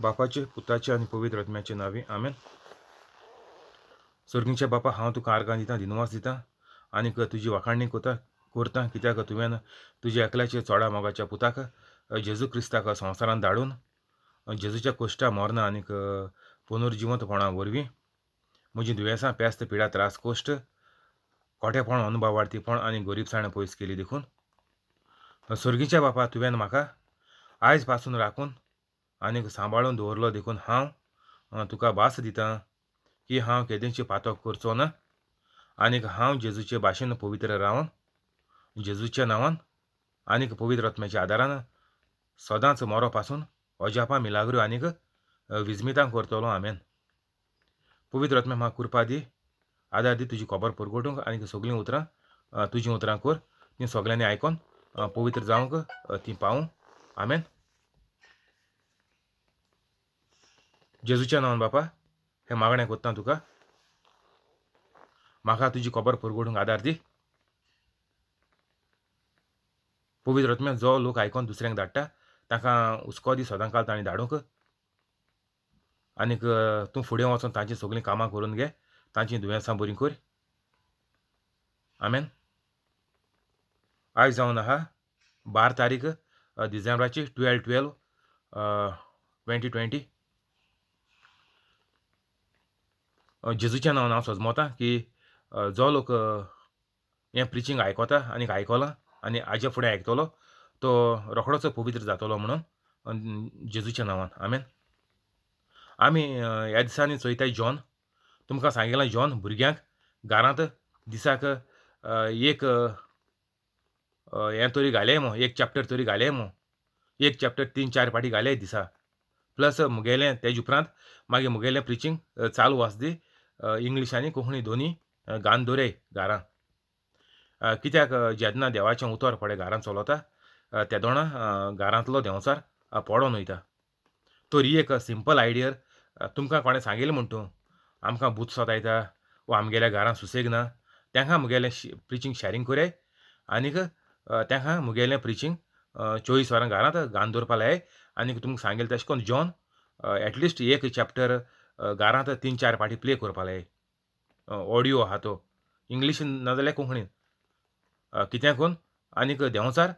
बापाचे, पुताचे आनी पवित्र आत्म्याचे नांवी, आमेन. सर्गीच्या बापा, हांव तुका आर्गां दितां, दिनवास दितां आनीक तुजी वाखाणणी करता, कित्याक तुवें तुज्या एकल्याचे चोडा मोगाच्या पुताक जेजू क्रिस्ताक संवसारांत धाडून जेजूच्या कोश्टा मरना आनीक पुनर्जिवंतपणा वरवीं म्हजीं दुयेंसां, पेस्त, पिडा, त्रास, कोश्ट, कोटेपण, अनभावार्थीपण आनी गरिबसाण पयस केली देखून. सर्गीच्या बापा, तुवें म्हाका आयज पासून राखून आनीक सांबाळून दवरलो देखून हांव तुका भास दितां की हांव केदेंची पातक करचो ना आनीक हांव जेजूचे भाशेन पवित्र रावन जेजूच्या नांवान आनीक पवित्र आत्म्याच्या आदारान सदांच मरो पासून अजापां, मिलाग्रो आनीक विजमितां करतलो. आमेन. पवित्र आत्म्या म्हाका कृपा दी, आदार दी तुजी खबर परगटूंक आनीक सगळीं उतरां तुजीं उतरां कर, तीं सगळ्यांनी आयकोन पवित्र जावंक तीं पावूं. आमेन. जेजूच्या नांवान बापा हें मागणें करता तुका, म्हाका तुजी खबर परगटूंक आदार दी. पवित्र आत्म्या जो लोक आयकोन दुसऱ्यांक धाडटा तांकां हुस्को दी सदां काल तांणी धाडूंक आनीक तूं फुडें वचोन तांचीं सगळीं कामां करून घे, तांचीं दुयेंसां बरीं कर. आमेन. आयज जावन आहा 12 तारीख डिसेंबराची 12/12/2020. जेजूच्या नांवान हांव सजमता की जो लोक हें प्रिचींग आयकता आनीक आयकलां आनी हाजे फुडें आयकतलो तो रोखडोच पवित्र जातलो म्हणून जेजूच्या नांवान. आमेन. आमी ह्या दिसांनी चोयताय जॉन, तुमकां सांगिलां जॉन भुरग्यांक घरांत दिसाक एक हें तरी घालें मो, एक चॅप्टर तरी घालें मो, एक चॅप्टर 3-4 पाटी घाले दिसा, प्लस मुगेलें तेजे उपरांत मागीर मुगेलें प्रिचींग चालू आसा दी इंग्लीश आनी कोंकणी दोनी गान दवराय घरां. कित्याक जेन्ना देवाचें उतर पळय घरांत चलता तेदोणा घरांतलो देंवचार पडोन वयता. तर ही एक सिंपल आयडिया तुमकां कोणें सांगिल्लें म्हण तूं आमकां भूत सतायता वा आमगेल्या घरांत सुसेग ना, तांकां मुगेलें प्रिचींग शॅरींग करय आनीक तांकां मुगेलें प्रिचींग 24 वरां घरांत गान दवरपा लाय आनीक तुमकां सांगेलें तशें करून जॉन एटलिस्ट एक चॅप्टर घरांत 3-4 पाटी प्ले करपा लाय. ऑडियो आहा तो इंग्लीश नाजाल्यार कोंकणीन, कित्याकून आनीक देंवचार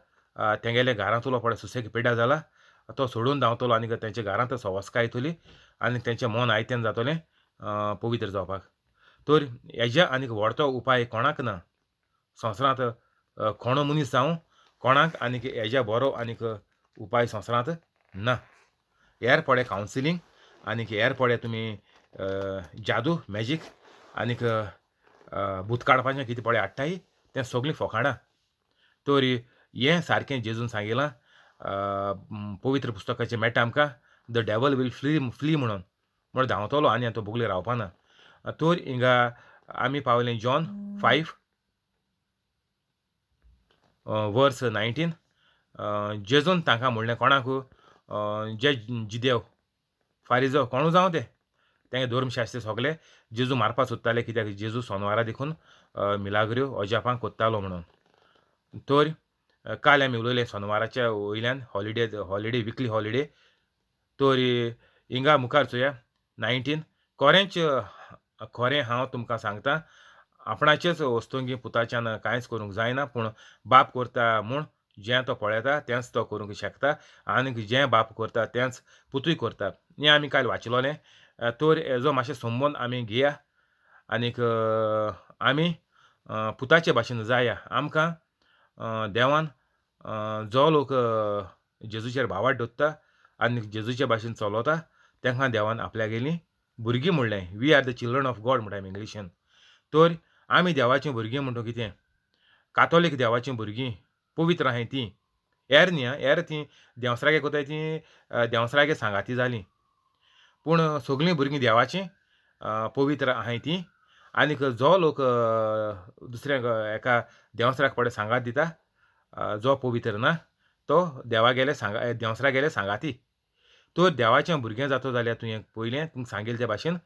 तेंगेल्या घरांतलो पळय सुसेग पेडा जाला तो सोडून धांवतलो आनीक तेंच्या घरांत सवस्काय येतली आनी तेंचें मन आयतेन जातलें पवित्र जावपाक. तर हेज्या आनीक व्हडतो उपाय कोणाक ना संवसारांत, कोणो मनीस जावं कोणाक आनीक हेज्या बरो आनीक उपाय संवसारांत ना. हेर पळय कावन्सिलींग आनीक हेर पळय तुमी जादू मॅजीक आनीक भूत काडपाचें कितें पळय हाडटाय तें सगळीं फोकाणां. तर हें सारकें जेजून सांगिलां पवित्र पुस्तकाचें मेळटा आमकां, the devil will flee flee म्हणून, म्हळ्यार धांवतलो आनी तो बोगले रावपा ना. तर हिंगा आमी पावले जॉन 5 वर्स 19. जेजून तांकां म्हणलें कोणाक, जे जिदेव फारिजो कोणू जावं ते तेंगे धर्मशास्त्री सगळे जेजू मारपा सोदताले, कित्याक जेजू सोनवारा देखून मिलाग्र्यो अजापां कोत्तालो म्हणून. तर काल आमी उलयले सोनवाराच्या वयल्यान हॉलिडे, हॉलिडे विकली हॉलिडे. तर हिंगा मुखार चोया 19. खरेंच खरें हांव तुमकां सांगता, आपणाचेच वस्तुंगी पुताच्यान कांयच करूंक जायना, पूण बाप करता म्हूण जें तो पळयता तेंच तो करूंक शकता आनीक जें बाप करता तेंच पुतूय करता. हें आमी काल वाचिल्लें. तर हेजो मातशें संबंद आमी घेया आनीक आमी पुताचे भाशेन जाया. आमकां देवान जो लोक जेजूचेर भावार्थ दवरता आनी जेजूचे भाशेन चलता तांकां देवान आपल्यागेलीं भुरगीं म्हणलें. We are the children of God म्हणटा आमी इंग्लिशीन. तर आमी देवाचीं भुरगीं म्हणटा कितें, कातोलीक देवाचीं भुरगीं पवित्र आहाय तीं, हेर न्ही, हेर तीं देंवसरागे कोताय तीं देंवसरागे सांगाती जालीं, पूण सगळीं भुरगीं देवाचीं पवित्र आहाय तीं. आनीक जो लोक दुसऱ्यांक एका देंवसराक पळय सांगात दिता जो पवित्र ना तो देवागेले सांगा देंवसरागेले सांगाती. तर देवाचें भुरगें जातो जाल्यार तुवें पयलें तुमकां सांगेल ते भाशेन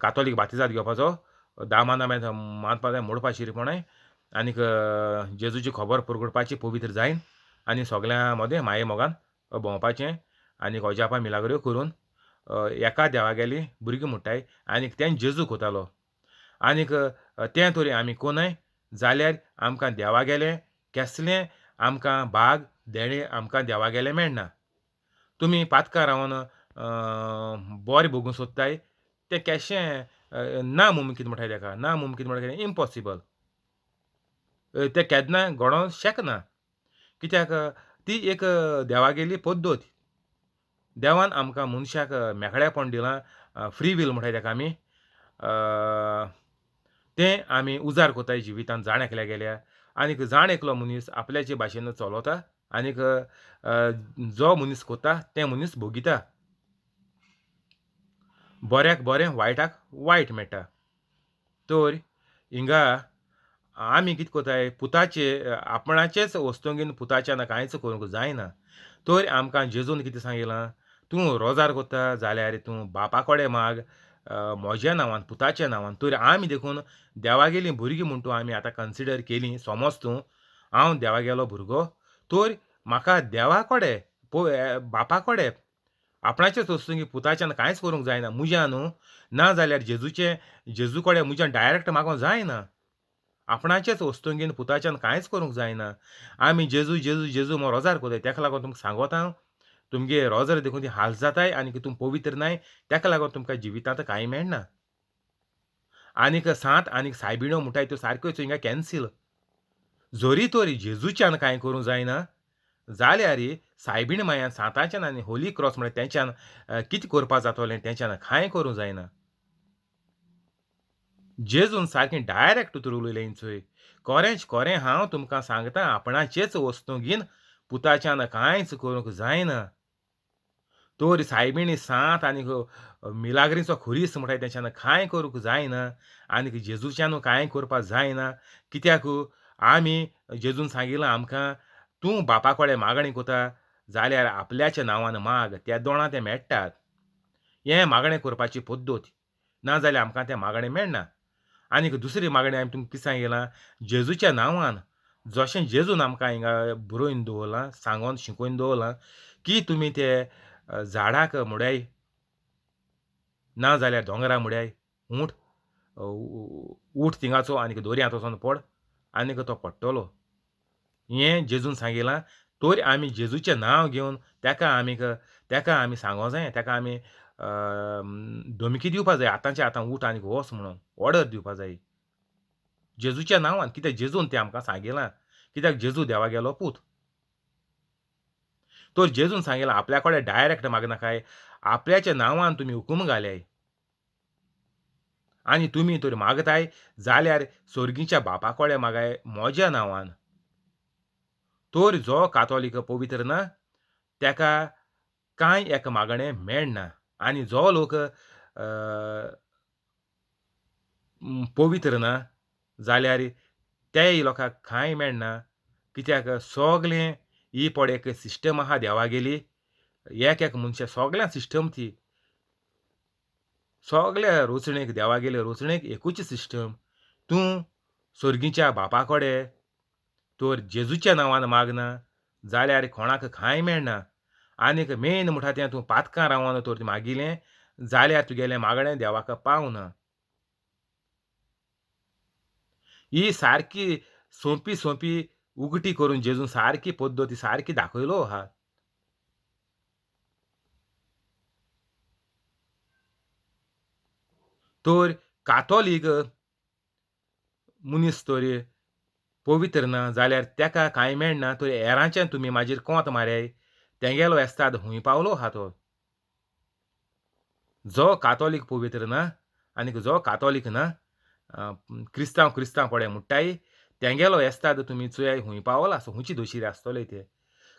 कातोलीक बातिजाद घेवपाचो, दामान मानपा जाय, मोडपा शिरपणाय आनीक जेजूची खबर परगटपाची, पवित्र जायन आनी सगळ्यां मदें माये मोगान भोंवपाचें आनीक अजापां मिलाग्रो करून एका देवागेलीं भुरगीं म्हुणटाय आनीक तें जेजू कोतालो आनीक तें तरी आमी कोनय जाल्यार आमकां देवागेलें केसलें आमकां भाग देणें आमकां देवागेलें मेळना. तुमी पातकां रावन बोरें भोगूंक सोदताय तें केशें ना मुमकीन म्हणटाय तेका, ना मुमकीन म्हणल्यार कितें इम्पॉसिबल. तें केन्ना घडोवंक शकना. कित्याक ती एक देवागेली पद्दत. देवान आमकां मनशाक मेकळेपण दिलां, फ्री will म्हणटाय तेका आमी. तें आमी उजार कोताय जिवितांत जाण एकल्या गेल्या आनीक जाण एकलो मनीस आपल्याचे भाशेन चलोता आनीक जो मनीस कोता तें मनीस भोगिता. बऱ्याक बरें वायटाक वायट मेळटा. तर हिंगा आमी कितें कोताय पुताचे आपणाचेच वस्तुंगीन पुताच्यान कांयच करूंक जायना. तर आमकां जेजून कितें सांगिलां, तूं रोजार कोत्ता जाल्यार तूं बापा कडेन माग म्हज्या नांवान पुताच्या नांवान. तर आमी देखून देवागेलीं भुरगीं म्हूण तूं आमी आतां कन्सिडर केलीं, समज तूं हांव देवागेलो भुरगो, तर म्हाका देवा कडेन बापा कडेन आपणाचेच वस्तुंगी पुताच्यान कांयच करूंक जायना मुज्या न्हू, ना जाल्यार जेजूचे जेजू कडेन मुज्यान डायरेक्ट मागोंक जायना. आपणाचेच वस्तुंगीन पुताच्यान कांयच करूंक जायना. आमी जेजू जेजू जेजू म्हूण रोजार कोताय, तेका लागून तुमकां सांगोता हांव तुमगे रोजार देखून ती हाल जाताय आनी तूं पवित्र नाय, तेका लागून तुमकां जिवितांत कांय मेळना. आनीक सांत आनीक सायबिणो म्हणटाय त्यो सारक्यो हिंगा कॅन्सील. जरी तरी जेजूच्यान कांय करूंक जायना जाल्यार सायबीण मायान सांताच्यान आनी होली क्रॉस म्हळ्यार तेंच्यान कितें करपा जातोलें तेंच्यान कांय करूंक जायना. जेजून सारकें डायरेक्ट उतर उलयलें चोय, कोरेंच कोरें हांव तुमकां सांगता आपणाचेच वस्तुंगीन पुताच्यान कांयच करूंक जायना. तर सायबिणी सांत आनीक मिलाग्रीचो खुरीस म्हणटाय तेंच्यान कांय करूंक जायना आनीक जेजूच्यानू कांय करपाक जायना. कित्याक आमी जेजून सांगिलां आमकां तूं बापा कडेन मागणी कोता जाल्यार आपल्याच्या नांवान माग, त्या दोणां तें मेळटात. हें मागणें करपाची पद्दत, ना जाल्यार आमकां तें मागणें मेळना. आनीक दुसरी मागणें आमी तुमकां कितें सांगिलां, जेजूच्या नांवान जशें जेजून आमकां हिंगा बरोवन दवरलां, सांगोन शिकोवन दवरलां की तुमी ते झाडाक मुड्याय ना जाल्यार दोंगरा मुड्याय उठ उठ थिंगाचो आनीक दर्यांत वचोन पड आनीक तो पडटलो, हें जेजून सांगिलां. तर आमी जेजूचें नांव घेवन तेका आमी सांगों जाय, तेका आमी धमकी दिवपा जाय, आतांचे आतां उठ आनीक वच म्हणून ऑर्डर दिवपा जाय जेजूच्या नांवान. कित्याक जेजून तें आमकां सांगिलां, कित्याक जेजू देवा गेलो पूत. तर जेजून सांगिलां आपल्या कडेन डायरेक्ट मागनाकाय, आपल्याच्या नांवान तुमी हुकूम घाल्याय आनी तुमी तर मागताय जाल्यार सोर्गीच्या बापा कडेन मागाय म्हज्या नांवान. तर जो कातोलीक पवित्र ना तेका कांय एक मागणें मेळना आनी जो लोक पवित्र ना जाल्यार तेय लोकांक कांय मेळना. कित्याक सगलें ही पळय एक सिस्टम आहा देवागेली, एक एक मनशां सगल्या सिस्टम ती सगल्या रोचणेक देवागेले रोचणेक एकूच सिस्टम. तूं सोर्गीच्या बापा कडेन तर जेजूच्या नांवान मागना जाल्यार कोणाक कांय मेळना. आनीक मेन म्हणटा तें तूं पातकां रावन तर मागिलें जाल्यार तुगेलें मागणें देवाक पावना. ही सारकी सोंपी सोंपी उगटी करून जेजून सारकी पद्दती सारकी दाखयलो आहा. तर कातोलीक मनीस तर पवित्र ना जाल्यार तेका कांय मेळना, तर हेरांचें तुमी मागीर कोंत मारयाय तेंगेलो एस्ताद हुंय पावलो आहा तो. जो कातोलीक पवित्र ना आनीक जो कातोलीक ना क्रिस्तांव क्रिस्तांव पळय म्हणटाय तेंगेलो एस्ताद तुमी चोयाय हुंय पावला सो हुंयची दोशिरे आसतले ते.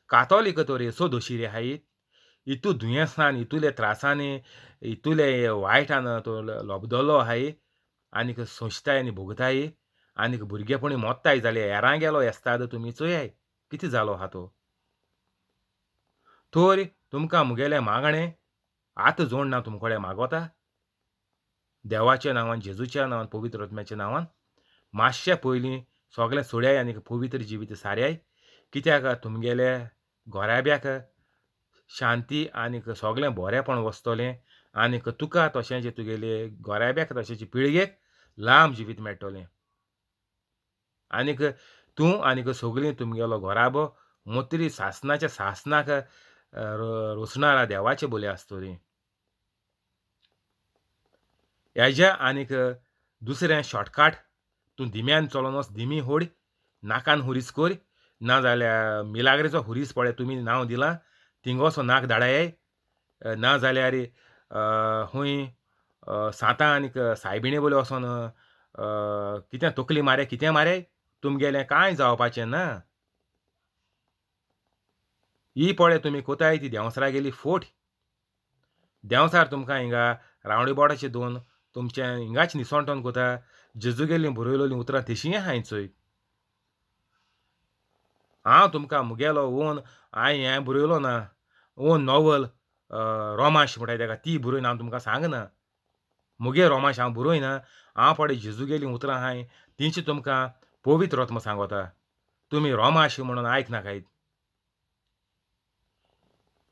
कातोलीक तर येसो दोशिरे आहाय, इतू दुयेंसान इतुले त्रासांनी इतुले वायटान तो लोबदलो आहाय आनीक सोंसताय आनी भोगताय आनीक भुरगेपणी मोत्ताय जाल्यार हेरांगेलो एस्ताद तुमी चोयाय कितें जालो आहा तो. तर तुमकां मुगेलें मागणें आतां जोडना तुमकडे मागोता देवाच्या नांवान, जेजूच्या नांवान, पवित्र आत्म्याच्या नांवान. मातशें पयलीं सगळें सोड्याय आनी पवित्र जिवीत सारयाय. कित्याक तुमगेले घराब्याक शांती आनीक सगळें बरेंपण वसतलें आनीक तुका तशेंच तुगेले गोराब्याक तशेंच पिळगेक लांब जिवीत मेळटलें. आनीक तूं आनीक सगळीं तुमगेलो घराबो मोत्री सासनाच्या सासनाक रोसणारा देवाचे बोले आसतली. हेज्या आनीक दुसरें शॉर्टकट तूं दिम्यान चलोन वच, दिमी होड नाकान हुरीस कोर, नाजाल्यार मिलाग्रेचो हुरीस पळय तुमी नांव दिलां थिंगोसो नाक धाडाय, नाजाल्यार हूंय सांतां आनीक सायबिणी बोले वचोन कितें तकली मारे कितें मारे, तुमगेलें कांय जावपाचें ना. ही पळय तुमी कोताय ती देंवसरा गेली फोट. देंवसार तुमकां हिंगा रावंड बोटाचे दोन तुमचें हिंगाच निसणटोन कोता जेजू गेल्लीं बरयलोलीं उतरां तेशींय आहाय चोय. हांव तुमकां मुगेलो ओन हांवें हें बरयलो ना, ओन नॉवल रोमांश म्हणटाय तेका, ती बरोवन हांव तुमकां सांगना. मुगे रोमांश हांव बरोयना, हांव पळय जेजू गेलीं उतरां आहाय तींच तुमकां पवित्र आत्मो सांगोता. तुमी रोमांश म्हणून आयकनाकाय.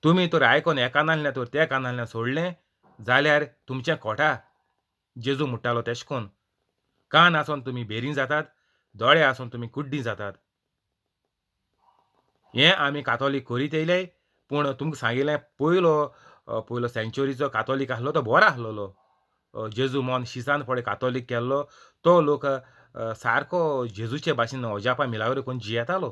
तुमी तर आयकोन एका नासलें तर त्या कानांतल्यान सोडलें जाल्यार तुमचें खोटा. जेजू म्हणटालो तेश कोन कान आसून तुमी बेरीं जातात, दोळे आसून तुमी कुड्डीं जातात. हें आमी कातोलीक करीत येयले, पूण तुमकां सांगिल्लें पयलो पयलो सेंच्युरीचो कातोलीक आसलो तो बरो आसलेलो. जेजू मन शिसान पळय कातोलीक केल्लो तो लोक सारको जेजूचे भाशेन अजापां मिलाग्रो करून जियेतालो.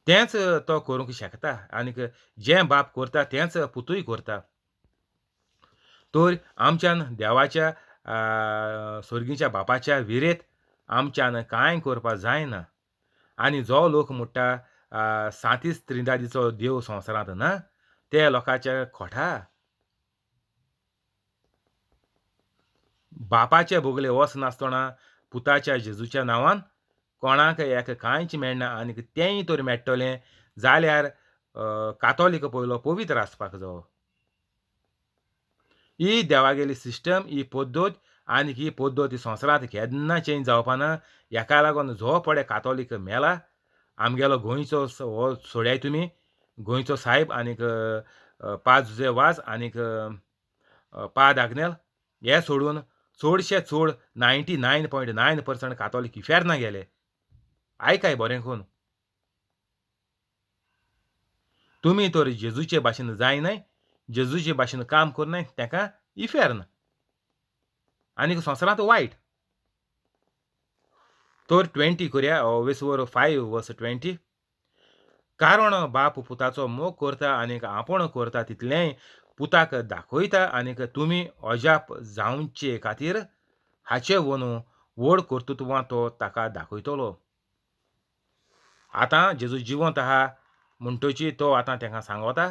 तेंच तो करूंक शकता आनीक जें बाप करता तेंच पुतूय करता. तर आमच्यान देवाच्या सोर्गीच्या बापाच्या विरेत आमच्यान कांय करपा जायना. आनी जो लोक म्हणटा सांतीस त्रिंदादीचो देव संवसारांत ना, ते लोकांचे खोटा. बापाचे बोगले वचनासतना पुताच्या जेजूच्या नांवान कोणाक एक कांयच मेळना. आनीक तेंय तर मेळटलें जाल्यार कातोलीक पयलो पवित्र आसपाक जावो. ही देवागेली सिस्टम, ही पद्दत आनीक ही पद्दत संवसारांत केन्ना चेंज जावपाना. हेका लागून जो पळय कातोलीक मेला आमगेलो गोंयचो हो सोड्याय तुमी, गोंयचो सायब आनीक पाद जुजे वाज आनीक पाद आग्नेल हे सोडून चडशे चड 99.9% कातोलीक इफेर्ना गेले. आयकाय बरें करून, तुमी तर जेजूचे भाशेन जायनाय, जेजूचे भाशेन काम करनाय, तेका इफेर्न आनीक संवसारांत वायट. तर 20 करया, वेसवर 5 वर्स 20. कारण बाप पुताचो मोग करता आनीक आपूण करता तितलेंय पुताक दाखयता आनीक तुमी अजाप जावचे खातीर हाचे वनू व्हड कर्तृत्वां तो ताका दाखयतलो. आतां जेजू जिवंत आहा म्हणटची तो आतां तांकां सांगता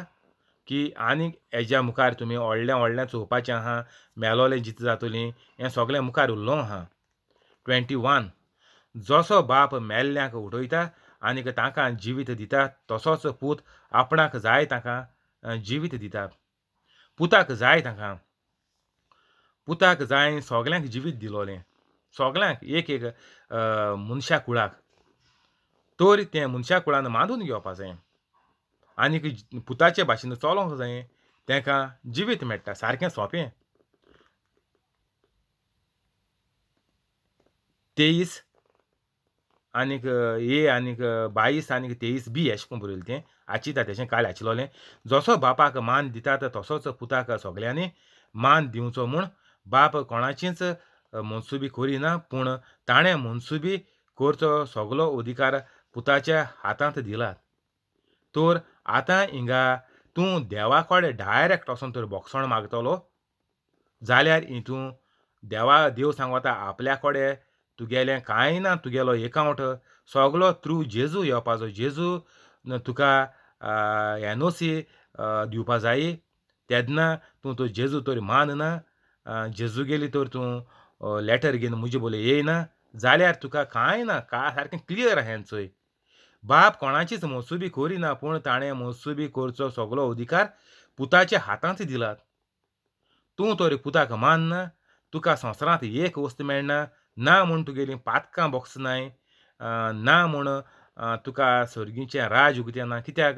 की आनीक हेज्या मुखार तुमी व्हडलें व्हडलें चोवपाचें आहा, मेलोलें जित जातलीं, हें सगळें मुखार उरलो आहा. 21 जसो बाप मेल्ल्यांक उठयता आनीक तांकां जिवीत दिता तसोच पूत आपणाक जाय तांकां जिवीत दिता. पुताक जाय तांकां, पुताक जाय सगल्यांक जिवीत दिलोलें, सगल्यांक एक एक मनशा कुळाक. तर तें मनशा कुळान मानून घेवपा जाय आनीक पुताचे भाशेन चलोंक जाय, तांकां जिवीत मेळटा. सारकें सोंपें. 23 आनीक ए आनीक 22 आनीक 23 बी अशें करून बरयलें तें आचिता तेशें काल आचिलोलें. जसो बापाक मान दितात तसोच पुताक सगल्यांनी मान दिवचो म्हूण बाप कोणाचीच मनसुबी करिना, पूण ताणें मनसुबी करचो सगलो अधिकार पुताच्या हातांत दिला. तर आतां हिंगा तूं देवा कडेन डायरेक्ट वचोन तर बोगसण मागतलो जाल्यार हितून देवा देव सांगता आपल्या कडेन तुगेलें कांय ना, तुगेलो एकावंट सगलो थ्रू जेजू येवपाचो. जेजू तुका एनओसी दिवपा जाय तेन्ना तूं तो जेजू तर मानना, जेजू गेली तर तूं लेटर घेवन मुजे बोले येयना जाल्यार तुका कांय ना, सारकें क्लियर आहा चोय. बाप कोणाचीच मोसुबी करिना, पूण ताणें मोसुबी करचो सगलो अधिकार पुताच्या हातांत दिला. तूं तर पुताक मानना, तुका संवसारांत एक वस्त मेळना, ना म्हूण तुगेलीं पातकां बोगसनाय, ना म्हूण तुका सर्गीचें राज उगतें ना. कित्याक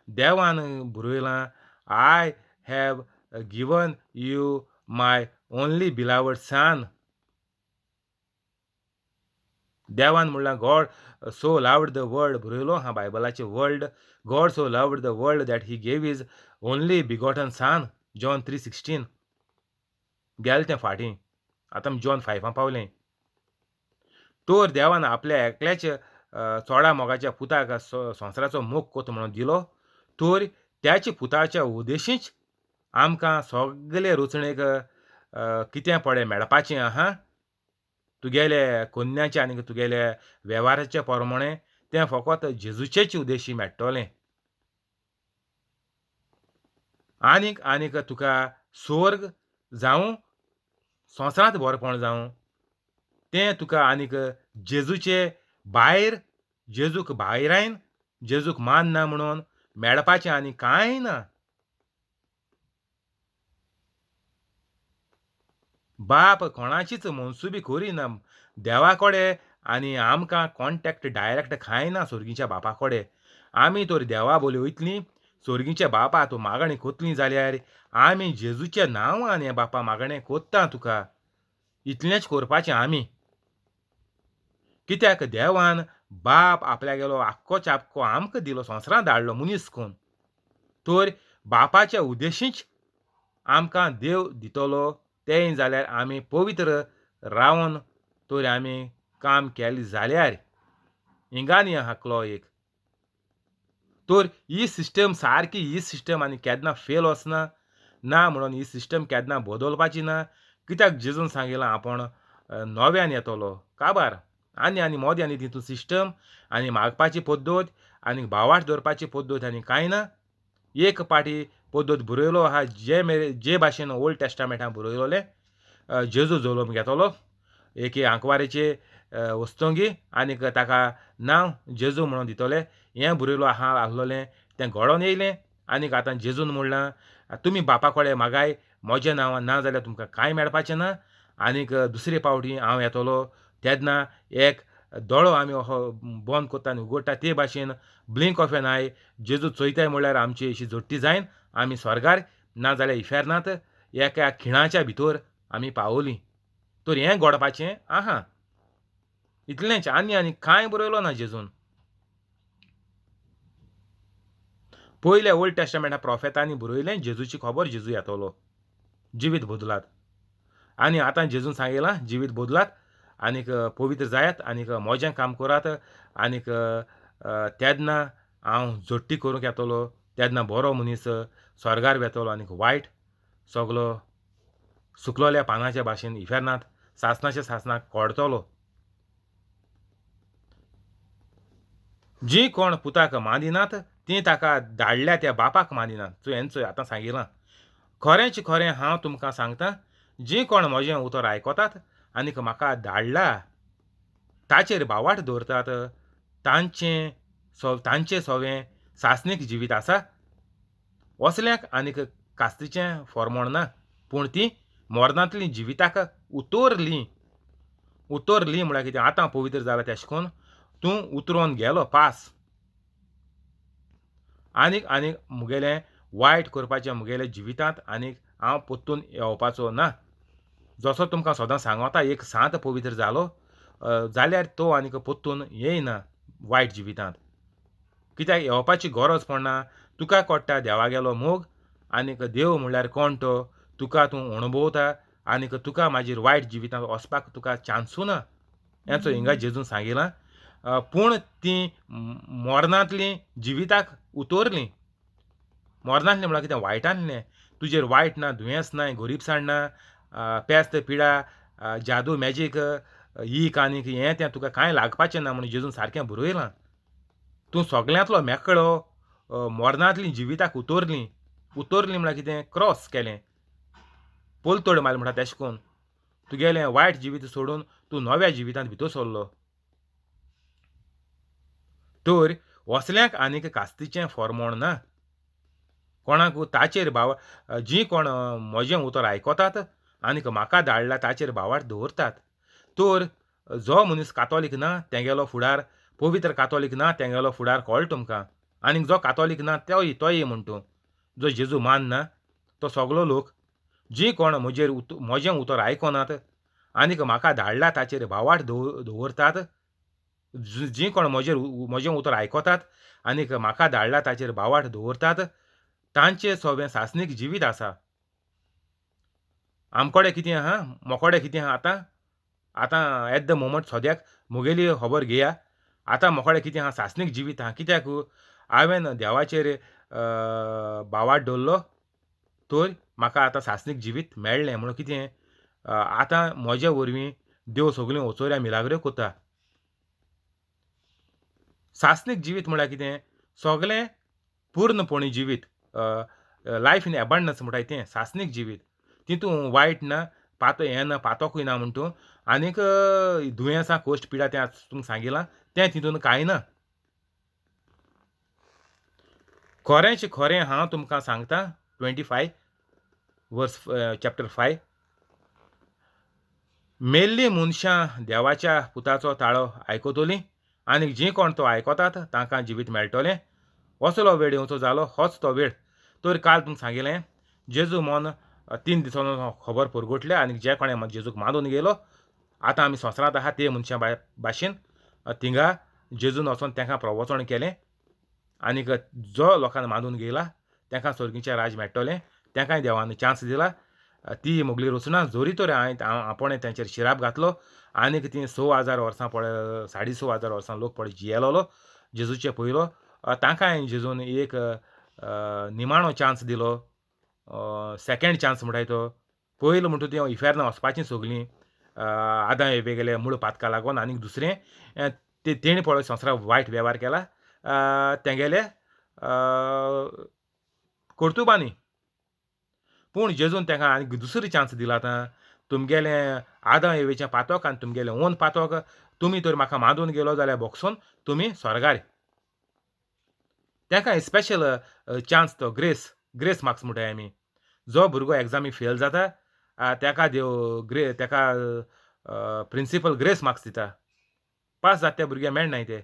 देवान बरयलां, I have given you my only beloved son. देवान म्हणलां God so loved the world, बरयलो आहा बायबलाचें world, God so loved the world that he gave his only begotten son, John 3:16. गेलें तें फाटीं, आतां आमी जॉन 5 पावलें. तर देवान आपल्या एकल्याच्या चोडा मोगाच्या पुताक संवसाराचो मोग कोत म्हणून दिलो, तर त्याच्या पुताच्या उद्देशीच आमकां सगले रचणेक कितें पळय मेळपाचें आहा, तुगेले कोन्याचे आनी तुगेले वेव्हाराचे प्रमाणे तें फकत जेजूचेच उद्देशी मेळटलें. आनीक आनीक तुका स्वर्ग जावं संवसारांत बरेपण जावं तें तुका आनीक जेजूचे भायर, जेजूक भायरायन, जेजूक मानना म्हणून मेळपाचें आनी कांय ना. बाप कोणाचीच मनसुबी करिना देवा कडेन आनी आमकां कॉन्टेक्ट डायरेक्ट कांय ना सोर्गीच्या बापा कडेन. आमी तर देवा बोली वयतलीं, सोर्गीच्या बापा तूं मागणें कोतली जाल्यार आमी जेजूच्या नांवान हे बापा मागणें कोत्ता तुका, इतलेंच करपाचें आमी. कित्याक देवान बाप आपल्यागेलो आख्खो चापको आमकां दिलो, संवसारांत धाडलो मनीस कोण, तर बापाच्या उद्देशीच आमकां देव दितलो. तेंय जाल्यार आमी पवित्र रावन तर आमी काम केलें जाल्यार हिंगानी आहा एक. तर ही सिस्टम सारकी, ही सिस्टम आनी केन्ना फेल वचना ना म्हणून ही सिस्टम केन्ना बदलपाची ना. कित्याक जेजून सांगिलां आपूण नव्यान येतलो काबार आनी आनी मोदें आनी तितून सिस्टम आनी मागपाची पद्दत आनी भावार्थ दवरपाची पद्दत आनी कांय ना. एक पाटी पद्दत बरयलो आहा जे मेरे जे भाशेन ओल्ड टेस्टामेंटान बरयलोलें, जेजू जल्म घेतलो एके आंकवारेचे वस्तुंगी आनीक ताका नांव जेजू म्हणून दितले, हें बरयलो आहा आसलोलें तें घडोवन येयलें. आनीक आतां जेजून म्हणलां तुमी बापा कडेन मागाय म्हजें नांव, ना जाल्यार तुमकां कांय मेळपाचें ना. आनीक दुसरे पावटी हांव येतलो तेन्ना एक दोळो आमी असो बंद करता आनी उगडटा ते भाशेन ब्लिंक ऑफ एन I जेजू चोयताय म्हणल्यार आमची अशी जोडटी जायन आमी स्वर्गार ना जाल्यार इफेर्नांत एका खिणाच्या भितर आमी पावली. तर हें घडपाचें आहा, इतलेंच आनी आनी कांय बरयलो ना जेजून. पयल्या ओल्ड टेस्टामेंटा प्रोफेतांनी बरयलें जेजूची खबर, जेजू येतलो, जिवीत बदलात. आनी आतां जेजून सांगिलां जिवीत बदलात आनीक पवित्र जायात आनीक म्हजें काम करात आनीक तेन्ना हांव जोडटी करूंक येतलो, तेन्ना बरो मनीस स्वर्गार वेतलो आनीक वायट सगलो सुकलोल्या पानाच्या भाशेन इफेर्नांत सासणाच्या सासणाक कोडतलो. जीं कोण पुताक मानिनात तीं ताका धाडल्या त्या बापाक मानिनात. चोय चोय आतां सांगिलां, खरेंच खरें हांव तुमकां सांगता, जीं कोण म्हजें उतर आयकतात आनीक म्हाका धाडला ताचेर भावार्थ दवरतात तांचें तांचें सवें सासणीक जिवीत आसा. असल्यांक आनीक कास्तीचें फॉर्मोण ना, पूण तीं मरणांतलीं जिविताक उतरलीं. उतरलीं म्हळ्यार कितें, आतां पवित्र जाला तेशें करून तूं उतरोन गेलो पास. आनीक आनीक मुगेलें वायट करपाचें मुगेलें जिवितांत आनीक हांव परतून येवपाचो ना. जसो तुमकां सदां सांगता एक सांत पवित्र जालो जाल्यार तो आनीक परतून येयना वायट जिवितांत. कित्याक येवपाची गरज पडना. तुका कळटा देवागेलो मोग आनीक देव म्हणल्यार कोण तो तुका तूं अणभवता आनीक तुका मागीर वायट जिवितांत वचपाक तुका चान्सू ना. हें चोय हिंगा जेजून सांगिलां. पूण तीं मरणांतलीं जिविताक उतरलीं. मरणांतलीं म्हळ्यार कितें, वायटांतलें. तुजेर वायट ना, दुयेंस ना, गरिबसाण ना, पेस्त पिडा, जादू मॅजीक, ईक आनीक हें तें तुका कांय लागपाचें ना म्हणून जेजून सारकें बरयलां. तूं सगल्यांतलो मेकळो, मरणांतलीं जिविताक उतरलीं. उतरलीं म्हळ्यार कितें, क्रॉस केलें, पलतड मारलें म्हणटा तेशें करून तुगेलें वायट जिवीत सोडून तूं नव्या जिवितांत भितर सरलो. तर असल्यांक आनीक कास्तीचें फॉर्मोण ना कोणाक. ताचेर भाव जीं कोण म्हजें उतर आयकतात आनीक म्हाका धाडला ताचेर भावार्थ दवरतात. तर जो मनीस कातोलीक ना तेगेलो फुडार पवित्र कातोलीक ना तेंगेलो फुडार कळटा तुमकां. आनीक जो कातोलीक ना तोय तोय म्हण तूं जो जेजू मानना तो सगलो लोक जी कोण म्हजेर म्हजें उतर आयकनात आनीक म्हाका धाडला ताचेर भावार्थ दवरतात, जीं कोण म्हजेर म्हजें उतर आयकतात आनीक म्हाका धाडला ताचेर भावार्थ दवरतात तांचें सगळें सासणीक जिवीत आसा. आमकोडे कितें आहा, मोकोडे कितें आहा आतां आतां एट the moment सद्याक म्हगेली खबर घेया. आतां मोकोडे कितें आहा, सासणीक जिवीत आहा. कित्याक हांवें देवाचेर भावार्थ दवरलो तर म्हाका आतां सासणीक जिवीत मेळ्ळें. म्हणून कितें आतां म्हजे वरवीं देव सगल्यो ओचोऱ्या मिलाग्रो कोता. सासणीक जिवीत म्हळ्यार कितें, सगलें पूर्णपणी जिवीत, लायफ इन एबंडन्स म्हणटाय तें सासणीक जिवीत. तितून वायट ना, पातो हें ना, पातोकूय ना म्हण तूं, आनीक दुयेंसां कोश्ट पिडा तें तुमकां सांगिलां तें तितून कांय ना. खरेंच खरें हांव तुमकां सांगता 25 वर्स चॅप्टर 5, मेल्लीं मनशां देवाच्या पुताचो ताळो आयकतलीं आनी जीं कोण तो आयकतात तांकां जिवीत मेळटलें. असलो वेळ येवचो जालो होच तो वेळ. तर काल तुमकां सांगिलें जेजू मन 3 दिसांनी खबर परगटल्या आनी जे कोणें जेजूक मानून गेलो आतां आमी संवसारांत आहा ते मनशां भाशेन थिंगा जेजून वचोन तांकां प्रवचन केलें आनीक जो लोकांक मानून गेला तांकां स्वर्गीचें राज मेळटलें, तांकांय देवान चान्स दिला. ती म्हगली रचना जोरी तर हांवें आपणें तांचेर शिराप घातलो आनीक ती 6000 वर्सां पळय 6500 वर्सां लोक पळय जियेलोलो जेजूचे पयलो, तांकांय जेजून एक निमाणो चान्स दिलो, सेकेंड चान्स म्हणटाय तो. पयलो म्हणटा ती इफेर्ना वचपाचीं सगलीं आदां वेगळे मूळ पातका लागून, आनीक दुसरें तेणी पळय संवसाराक वायट वेव्हार केला तेंगेले कर्तुबांनी. पूण जेजून तांकां आनीक दुसरी चान्स दिला आतां, तुमगेलें आदां एवेचें पातक आनी तुमगेलें ओन पातक तुमी तर म्हाका मानून गेलो जाल्यार बोगसून तुमी स्वर्गार. तांकां स्पेशल चान्स तो ग्रेस, ग्रेस मार्क्स म्हणटाय आमी. जो भुरगो एग्जामी फेल जाता ताका देव ग्रे ताका प्रिंसिपल ग्रेस मार्क्स दिता. पास जाता त्या भुरग्याक मेळनाय ते,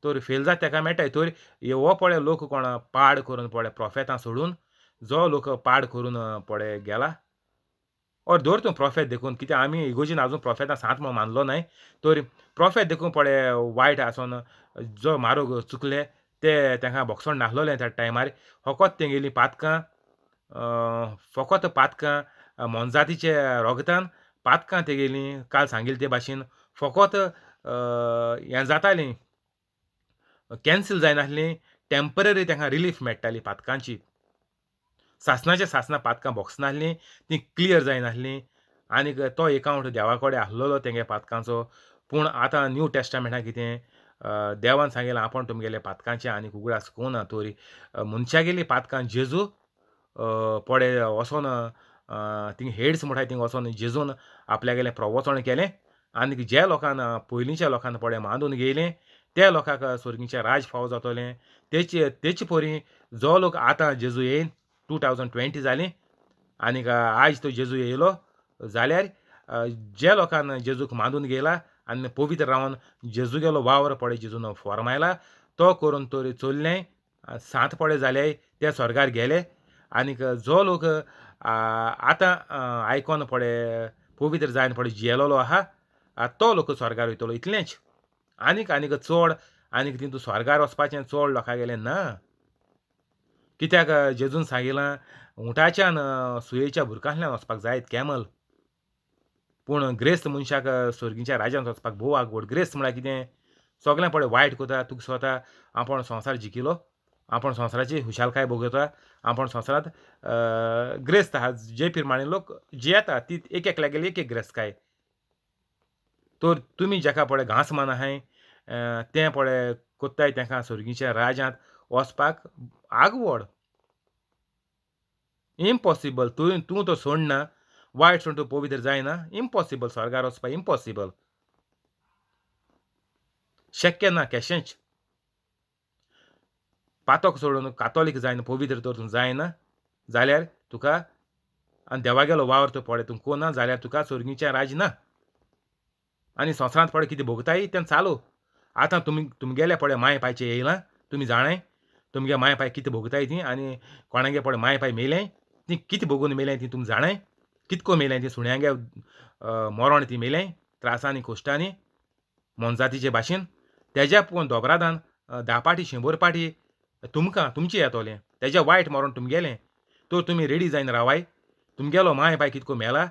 तर फेल जाता ताका मेळटाय. तर हो पळय लोक कोण पाड करून पळय प्रोफेतां सोडून जो लोक पाड करून पळय गेला और दवर तूं प्रोफेत देखून, कित्याक आमी इगोजीन आजून प्रोफेतां सांत म्हूण मानलो नाय, तर प्रोफेत देखून पळय वायट आसोन जो मारोग चुकले ते तांकां बोगसोण नासलोलें त्या टायमार. फकत तेंगेलीं पातकां, फकत पातकां मोनजातीचे रोगतान पातकां तेगेलीं काल सांगिल्ले ते भाशेन फकत हें जातालीं, कॅन्सील जायनासलीं, टेंपररी तांकां रिलीफ मेळटाली पातकांची. सासणाचे सासणां पातकां बोगसनासलीं, तीं क्लियर जायनासलीं आनीक तो एकावंट देवा कडेन आसलेलो तेंगे पातकांचो. पूण आतां न्यू टेस्टामेंटा कितें देवान सांगिलां आपूण तुमगेले पातकांचें आनीक उगडास कोना. तरी मनशागेलीं पातकां जेजू पळय वचोन थिंग हेड्स म्हणटाय थिंग वचोन जेजून आपल्यागेलें प्रवचन केलें आनीक जे लोकान पयलींच्या लोकान पळय मानून घेयलें त्या लोकांक स्वर्गीचें राज फावो जातलें. तेचे तेचे परी जो लोक आतां जेजू येयन 2020 जालीं आनीक आयज तो जेजू येयलो जाल्यार जे लोकान जेजूक मानून घेयला आनी पवित्र रावन जेजू गेलो वावर पळय जेजून फॉर्मायला तो करून तर चल्लें सांत पळय जाले ते स्वर्गार गेले. आनीक जो लोक आतां आयकोन पळय पवित्र जायन पळय जियेलोलो आहा तो लोक स्वर्गार वयतलो इतलेंच. आनीक आनीक चड आनीक तितून स्वर्गार वचपाचें चड लोकां गेलें ना. कित्याक जेजून सांगिलां उंटाच्यान सुयेच्या बुरकांतल्यान वचपाक जायत कॅमल, पूण ग्रेस्त मनशाक स्वर्गीच्या राज्यांत वचपाक भोव आगवड. ग्रेस्त म्हळ्यार कितें, सगळें पळय वायट करता, तुका स्वता आपूण संवसार जिखिलो, आपूण संवसाराची खुशालकाय भोगता, आपूण संवसारांत ग्रेस्त आहा. जे प्रमाणे लोक जियेता ती एक एकल्यागेली एक एक ग्रेस्तकाय. तर तुमी जाका पळय घांस मान आहाय तें पळय कोत्ताय तांकां स्वर्गीच्या राज्यांत वचपाक आगवड, इम्पॉसिबल. तूं तूं तो सोडना, वायट सोडून तूं पवित्र जायना, इम्पॉसिबल स्वर्गार वचपाक इम्पॉसिबल, शक्य ना केशेंच. पातक सोडून कातोलीक जायना, पवित्र तर तूं जायना जाल्यार तुका आनी देवागेलो वावर तो पळय तूं कोना जाल्यार तुका स्वर्गीचें राज ना. आनी संवसारांत पळय कितें भोगताय तें चालू. आतां तुमी तुमगेले पळय माय पायचें येयलां, तुमी जाणाय तुमगे माय पाय कितें भोगताय ती, आनी कोणागे पळय माय पाय मेलें ती कितें भोगून मेलें ती तुमी जाणाय, कितको मेलें ती सुण्यांगे मरोण ती मेलें त्रासांनी कोश्टांनी मोनजातीचे भाशेन. तेज्या पूण दोबरादान 10 पाटी 100 पाटी तुमकां तुमचें येतोलें, तेज्या वायट मरोण तुमगेलें. तर तुमी रेडी जायन रावाय, तुमगेलो माय पाय कितको मेला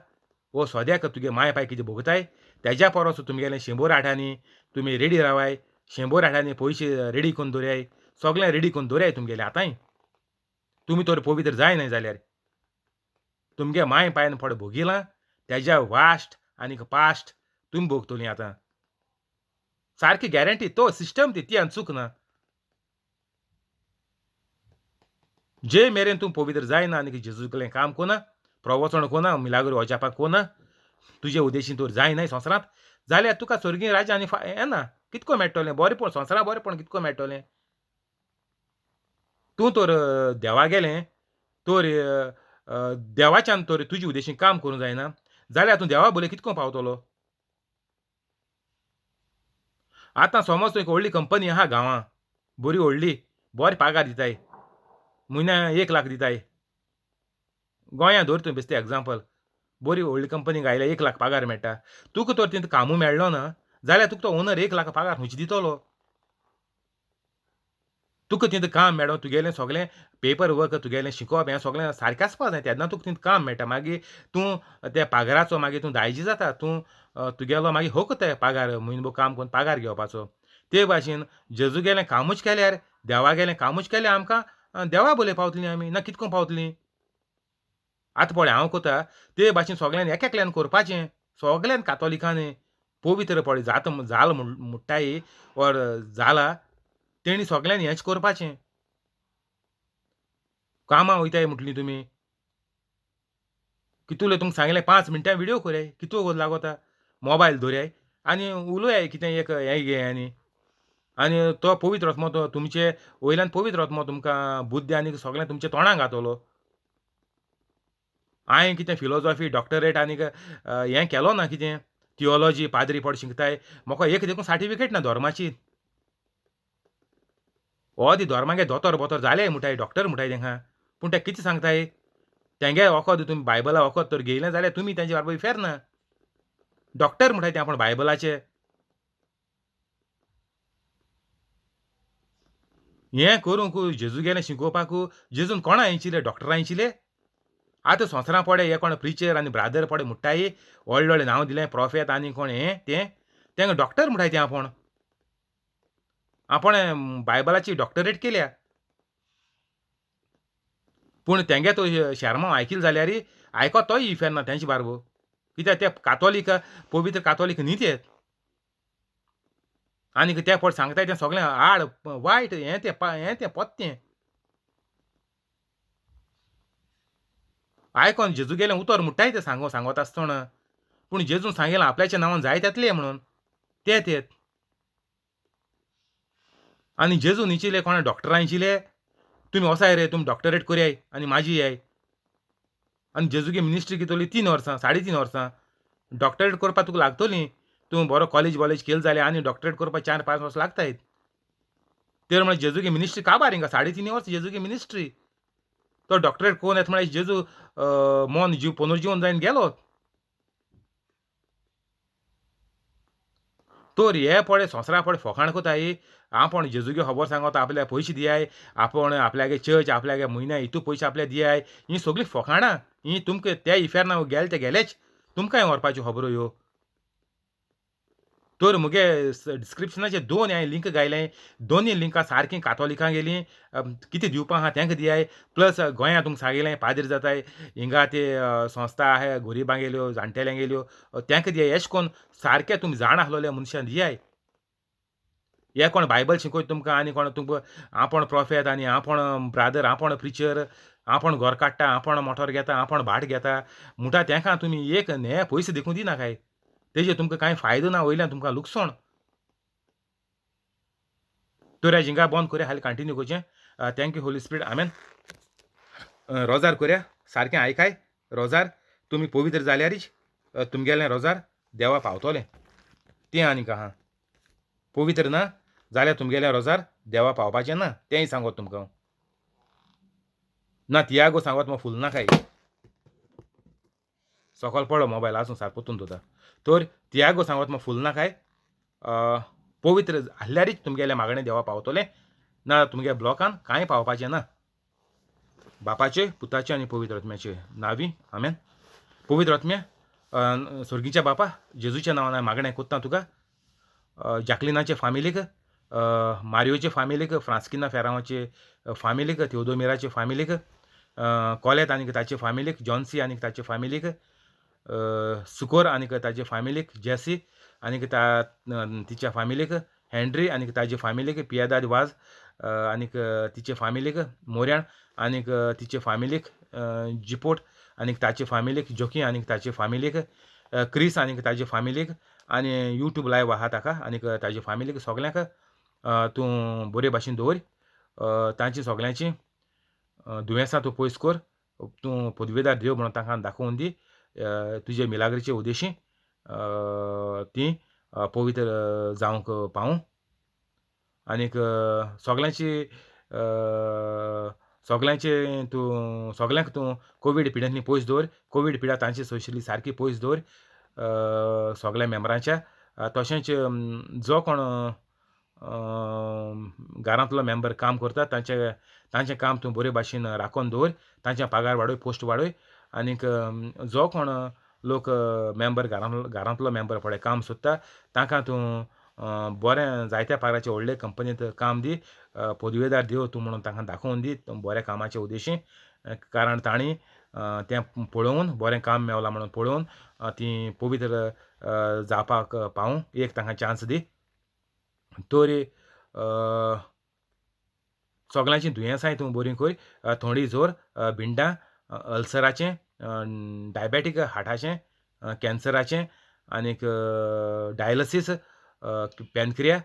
वो सोद्याक तुगे माय पाय कितें भोगताय तेज्या परस तुमगेलें 100 आठांनी तुमी रेडी रावाय, 100 आठांनी पयशे रेडी करून दवराय, सगळें रेडी करून दवराय तुमगेलें. आतांय तुमी तर पवित्र जाय न्हय जाल्यार तुमगे माय पायन फट भोगिलां तेज्या वास्ट आनी पास्ट तुमी भोगतलीं आतां. सारकी गॅरंटी तो सिस्टम ती, ती आनी चूक ना. जे मेरेन तूं पवित्र जायना आनी जेजूकलें काम कोना, प्रवचन कोना, मिलाग्रो वजापाक कोना, तुजे उद्देशीन तर जायना संवसारांत जाल्यार तुका स्वर्गीय राज्य आनी येना. कितको मेळटलें बरेंपण संवसारांत, बरेंपण कितको मेळटलें. तूं तर देवा गेलें तर देवाच्यान तर तुजे उद्देशीन काम करूंक जायना जाल्यार तूं देवा बोले कितको पावतलो. आतां समज तूं एक व्हडली कंपनी आहा गांवां, बरी व्हडली, बरे पागार दिताय, म्हयन्या 1 लाख दिताय, गोंया धर तूं बेश्टें एग्जाम्पल, बरी व्हडली कंपनी घायल्या 1 लाख पागार मेळटा, तुका तर तितूं कामूय मेळ्ळो ना जाल्यार तुका तो ओनर 1 लाख पागार खंयची दितलो. तुका तितूं काम मेळो, तुगेलें सगळें पेपर वर्क, तुगेलें शिकोवप हें सगळें सारकें आसपा जाय, तेन्ना तुका तितूं काम मेळटा. मागीर तूं त्या पागाराचो मागीर तूं दायजी जाता, तूं तुगेलो मागीर हक ते पागार म्हयनो काम करून पागार घेवपाचो. ते भाशेन जेजूगेलें कामूच केल्यार, देवागेलें कामूच केल्यार आमकां देवा बोले पावतलीं आमी, ना कितको पावतलीं. आतां पळय हांव कोता ते भाशेन सगळ्यान एक एकल्यान करपाचें, सगळ्यान कातोलिकांनी पवित्र पळय जात जाल म्हुट्टाय ओर जाला तेणी सगळ्यांनी हेंच करपाचें. कामां वयताय म्हटली तुमी कितुले तुमकां सांगलें 5 मिनटां व्हिडियो कोराय, कितू लागोता मोबायल दवराय आनी उलोयाय कितें एक हें घे, आनी आनी तो पवित्र आत्मो तो तुमचे वयल्यान पवित्र आत्मो तुमकां बुद्धी आनी सगळें तुमच्या तोंडाक घातलो. हांवें कितें फिलोजॉफी डॉक्टरेट आनीक हें केलो ना, कितें थियोलॉजी पाद्री पड शिकताय, म्हाका एक देखून सर्टिफिकेट ना धर्माची. हो ती धर्मागे दोतोर बोतोर जाले म्हुटाय, डॉक्टर म्हुटाय तेंकां, पूण ते कितें सांगताय तेंगे वखद तुमी बायबला वखद तर घेयलें जाल्यार तुमी तेंचे बारबर फेर ना. डॉक्टर म्हुटाय ते आपूण बायबलाचे. हें करूंक जेजू गेलें शिकोवपाक, जेजून कोणा इंचिले डॉक्टरां इंचिले. आतां संवसारां पडे हे कोण प्रिचर आनी ब्रादर पडे म्हुट्टाय, व्हडले व्हडलें नांव दिलें प्रोफेत आनी कोण हें तें तेंका डॉक्टर म्हुटाय ते आपूण, आपण बायबलाची डॉक्टरेट केल्या. पूण तेंगे तो शेरमांव आयकिल जाल्यार आयको तोय इफेर ना तेंचे बारबो, कित्याक ते कातोलीक पवित्र कातोलीक न्ही ते, आनी ते पट सांगताय तें सगळें आड वायट हें तें हें तें पोत्तें आयकोन जेजू गेलें उतर म्हुट्टाय तें सांगो सांगत आसतना, पूण जेजून सांगलें आपल्याच्या नांवान जायत येतलें म्हणून ते तेत. आनी जेजून इचिले कोणा डॉक्टरां इचिले तुमी वसाय रे, तुमी डॉक्टरेट करयाय आनी म्हाजी याय. आनी जेजूगे मिनिस्ट्री कितली 3 वर्सां 3.5 वर्सां डॉक्टरेट करपाक तुका लागतली, तूं बरो कॉलेज बॉलेज केलें जाल्यार आनी डॉक्टरेट करपाक 4-5 वर्सां लागताय. ते म्हळ्यार जेजूगे मिनिस्ट्री काबार हिंगा 3.5 वर्सां जेजूगे मिनिस्ट्री, तो डॉक्टरेट कोण येता म्हळ्यार जेजू मन जीव पुनर्जीवन जायन गेलो. तर हे पळय संवसारा पळय फोकाण कोताय, आपूण जेजूगे खबर सांगता, आपल्याक पयशे दियाय, आपूण आपल्यागे चर्च आपल्यागे म्हयन्या हितू पयशे आपल्याक दियाय, ही सगळीं फोकाणां. ही तुमकां त्या इफेर्ना गेले ते गेलेच, तुमकांय व्हरपाच्यो खबरो ह्यो. तर मुगे डिस्क्रिप्शनाचे 2 हांवें लिंक घायले, दोनूय लिंकां सारकीं कातोलिकां गेलीं, कितें दिवपा आहा तेंकां दियाय, प्लस गोंयांत तुमकां सांगिल्लें पाद्री जाताय हिंगा ते संस्था आहाय गोरिबांगेल्यो जाणटेल्यांगेल्यो तेंकां दियाय. एशें कोन्न सारकें तुमी जाण आसलोले मनशान दियाय. हे कोण बायबल शिकयता तुमकां आनी कोण तुमकां आपूण प्रोफेत आनी आपूण ब्रादर आपूण प्रिचर आपूण घर काडटा आपूण मोटोर घेता आपूण भाट घेता म्हणटा तेंकां तुमी एक न्हे पयशे देखून दिनाकाय, तेजे तुमकां कांय फायदो ना, वयल्यान तुमकां लुकसाण. तर हिंगा बंद करया, हाली कंटिन्यू करचें. Thank you Holy Spirit, आमेन. रोजार करया, सारकें आयकाय रोजार, तुमी पवित्र जाल्यारीच तुमगेलें रोजार देवा पावतलें. तें आनीक आहा. पवित्र ना जाल्यार तुमगेल्या रोजार देवा पावपाचें ना, तेंय सांगत तुमकां हांव. ना तियागो सांगत म्हाका फुल नाकाय, सकल पडलो मोबायल आसूं सारको परतून दवरता. तर तियागो सांगत म्हाका फुल नाकाय, पवित्र आसल्यारीच तुमगेलें मागणें देवा पावतलें, ना तुमगे ब्लॉकान कांय पावपाचें ना. बापाचे पुताचे आनी पवित्र आत्म्याचे नांवी आमेन. पवित्र आत्म्या स्वर्गीच्या बापा जेजूच्या नांवान हांवें मागणें कोत्ता तुका, जाकलिनाचे फामिलीक, मारियोचे फामिलीक, फ्रांस्किना फेरांवाचे फामिलीक, थियोदोमिराचे फामिलीक, कॉलेत आनी ताचे फामिलीक, जॉन्सी आनी ताचे फामिलीक, सुकोर आनी ताचे फामिलीक, जेसी आनी तिच्या फामिलीक, हेनरी आनी ताजे फामिलीक, पियादाद वाज आनीक तिचे फामिलीक, मोऱ्यान आनीक तिचे फामिलीक, जिपोट आनीक ताचे फामिलीक, जोकी आनीक ताचे फामिलीक, क्रिस आनीक ताजे फामिलीक, आनी यूट्यूब लायव आहा ताका आनीक ताजे फामिलीक सगल्यांक तूं बरे भाशेन दवर. तांची सगल्यांची दुयेंसां तूं पयस कर, तूं पदवेदार देव म्हणून तांकां दाखोवन दी. तुजे मिलाग्रीचे उद्देशी तीं पवित्र जावंक पावूं. आनीक सगल्यांची सगल्यांचे तूं सगल्यांक तूं कोवीड पिड्यांतली पयस दवर, कोवीड पिड्या तांची सोशली सारकी पयस दवर सगल्या मेंबरांच्या. तशेंच जो कोण घरांतलो मेंबर काम करता तांचें तांचें काम तूं बरे भाशेन राखून दवर, तांचे पगार वाडय, पोस्ट वाडय. आनीक जो कोण लोक मेंबर घरांतलो मेंबर पळय काम सोदता तांकां तूं बरें जायत्या पगाराचे व्हडले कंपनींत काम दी, पदवेदार देव तूं म्हणून तांकां दाखोवन दी बऱ्या कामाचे उद्देशी. कारण तांणी तें पळोवन बरें काम मेवलां म्हणून पळोवन तीं पवित्र जावपाक पावूं, एक तांकां चान्स दी. तर सगल्यांची दुयेंसांय तूं बरीं कर, थोंडी जोर, भिंडां, अल्सराचें, डायबेटीक हार्टाचें, कॅन्सराचें आनीक डायलसीस, पॅनक्रिया,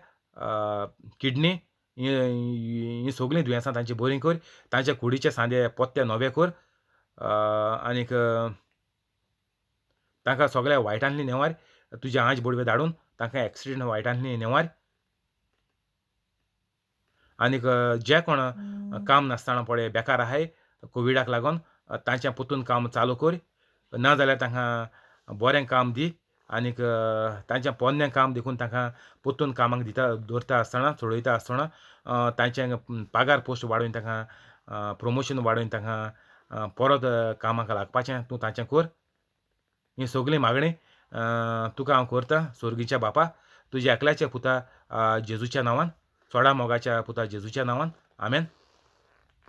किडनी, हीं सगलीं दुयेंसां तांची बरीं कर. तांच्या कुडीचे सांदे पोत्ते नवे कर आनीक तांकां सगळ्या वायटांतली नेवार, तुजे आंज बोडवे धाडून तांकां एक्सिडंट वायटांतली नेवार. आनीक जे कोण काम नासतना पळय बेकार आहाय कोविडाक लागून तांचें परतून काम चालू कर, ना जाल्यार तांकां बरें काम दी. आनीक तांचें पोन्नें काम देखून तांकां परतून कामाक दिता दवरता आसतना चडयता आसतना तांचें पगार पोस्ट वाडोवन तांकां प्रोमोशन वाडोवन तांकां परत कामाक लागपाचें तूं तांचें कर. ही सगळीं मागणी तुका हांव करता स्वर्गीच्या बापा, तुज्या एकल्याच्या पुता जेजूच्या नांवान, चोडा मोगाच्या पुता जेजूच्या नांवान, आमेन.